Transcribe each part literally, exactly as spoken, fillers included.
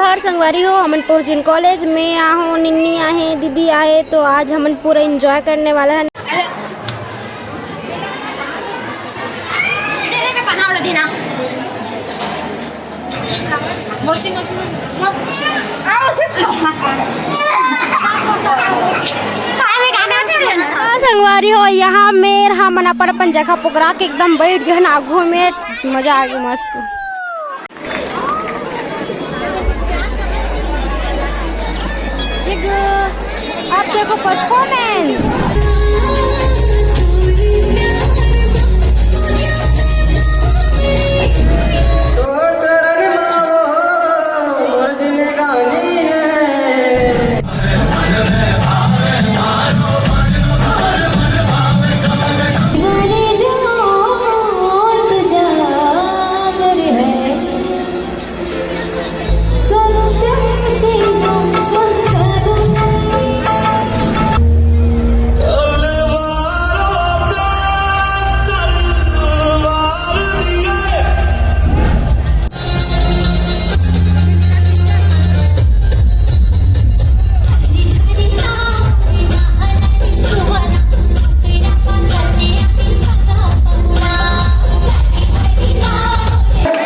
और संगवारी हो, हमन पहुँचिन कॉलेज में। आहो, निन्नी आहे, दीदी आहे, तो आज हमन पूरा एंजॉय करने वाला है। हाँ, संगवारी हो, यहाँ मेर हमन अपन अपन जगह पकड़ा के एकदम बैठ गए ना, आगू में मजा आ गया, मस्त। अब देखो परफॉर्मेंस।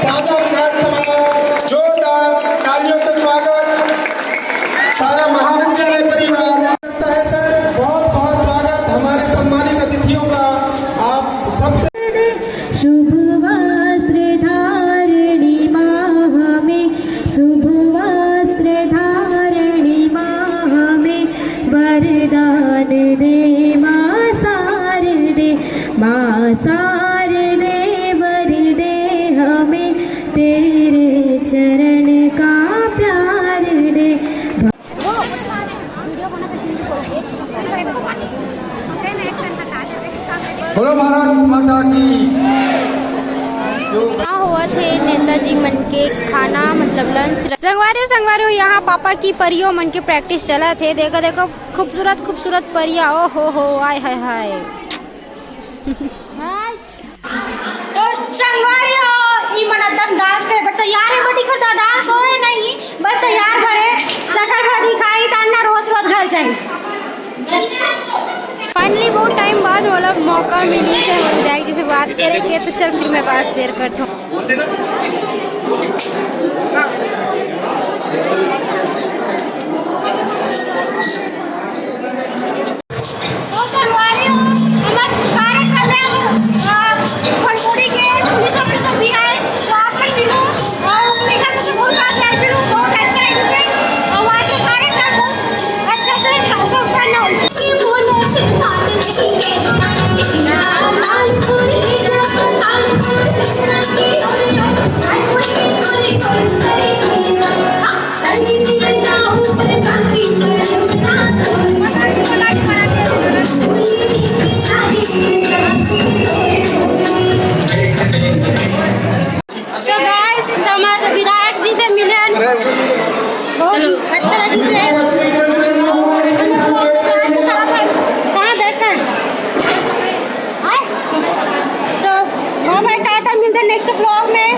साजा विधानसभा, जोरदार तालियों से स्वागत। सारा महाविद्यालय परिवार। करता है सर, बहुत बहुत स्वागत हमारे सम्मानित अतिथियों का। आप सबसे शुभ वस्त्र धारणी माँ हमें, शुभ वस्त्र धारणी माँ हमें, वरदान दे माँ शारदे, माँ शारदे वर दे हमें, तेरे चरण का प्यार दे। बोलो भारत माता की। यहाँ होवत हे नेताजी मन के खाना, मतलब लंच। संगवारी हो, संगवारी हो, यहाँ पापा की परियों मन के प्रैक्टिस चलत हे। देखो, देखो, खूबसूरत, खूबसूरत परिया। ओ हो हो, आय हाय हाय। तो संगवारी हो, ई मन एकदम डांस करे बर तैयार हे, but इकर डांस होए नहीं, बस तैयार भरे, सकल भर दिखाई, ताना रोत रोत घर जाई। फाइनली बहुत टाइम बाद मतलब मौका मिली से हमर विधायक जी से बात करे के, तो चल फिर मैं बात शेयर करता हूँ। तो संगवारी हो, हमर कार्यक्रम में, अ, फनफोड़ी के पुलिस ऑफिसर भी आए, तो आप मन मिलो और उनके घर से बहुत सारा सेल्फी लो, बहुत अच्छा है। और वहाँ के कार्यक्रम बहुत अच्छा से संपन्न हो। So guys, हमारे विधायक जी से मिले हैं। बहुत अच्छा लगा से। कहाँ बैठकर? तो हम टाटा, मिलते हैं नेक्स्ट व्लॉग में।